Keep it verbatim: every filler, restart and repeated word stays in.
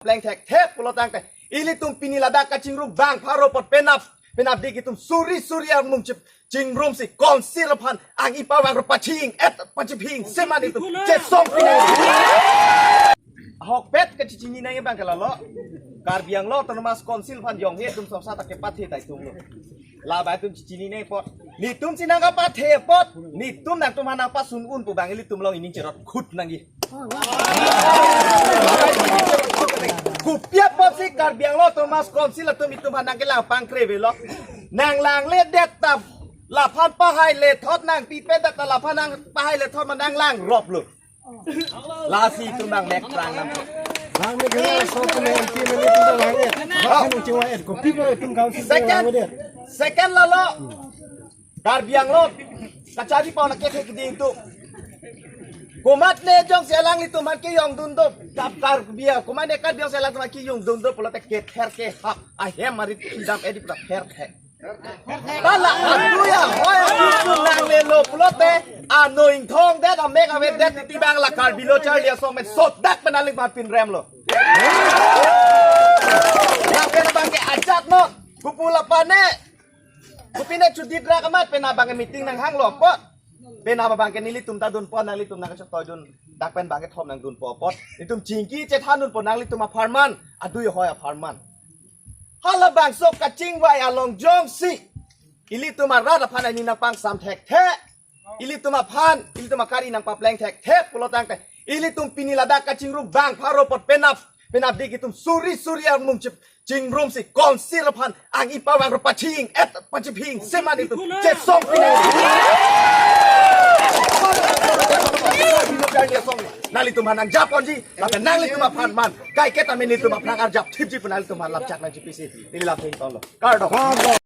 pleng thekthe pulo tangte, ilitum pini ladak kachingrum bang pharo apot penap, penapdik itum suri suri armung chip chingrumsi council aphan ang-i pavang ro paching-et pachiping seman itum chesong pini. Ahokpet kachechini nangji abang ke lalo, Karbi Anglong Autonomous Council aphan jongsi itum songsa ta kepathe ta itum lo. Labang itum chechini nangji apot, netum si nangkapathe apot, netum nangtum aphan nangpasun un pu abang ilitum along ining cherot khut nangji. Kopi apotsi Karbi Anglong Autonomous Council atum itum aphan nangkelang pangkre avelo? Nanglang le det ta laphan pahai le thot, nangpipe det ta laphan nang pahai le thot ma nanglang rop lo. Lasi itum nangmek prang nam. Bang me kena so kena M P M L A itum bang hangit. Bang kena chingwa et kopi bang itum council bang Second, hangit. Second lalo, Karbi Anglong kachari pon akethe kiding tu. Komatne jongsi alanglitum aphan kejongdun do, tap Karbi, komatne Karbi jongsi alangtum aphan kejongdun do pulote kether kehap ahem marit kidam edi puta ther the. Hala adui ahoi atum nanglelo pulote, ano ingthong det, amek ave det, titi abang la Karbi Lo Charli Asong amen sodak pen aling aphan pinrem lo. Lapen abang ke ajat non, kopi lapen ne, kopine chudit rak amat pen abang ke meeting nanghanglo apot, pen abang ke nelitum ta dunpo, nanglitum nangkachotoi dun, dak pen abang ke thom nangdunpo apot, itum chingki chethan dunpo nanglitum apharman, adui ahoi apharman. Halabangso kachingvai along jongsi ilitum arat aphan aning nangpangsam thekthe, ilitum aphan, ilitum akari nangpapleng thekthe pulo tangte, ilitum pini ladak kachingrum bang pharo apot penap, penapdik itum suri suri armung chip chingrumsi council aphan ang-i pavang ro paching-et pachiping seman itum chesong pini. Nanglitum aphan nangjap ponji, lapen nanglitum apharman kaiketa amen ilitum aphan arjap thipji pu nanglitum aphan lapchak nangchipisi, neli lapen tolo. Kardom.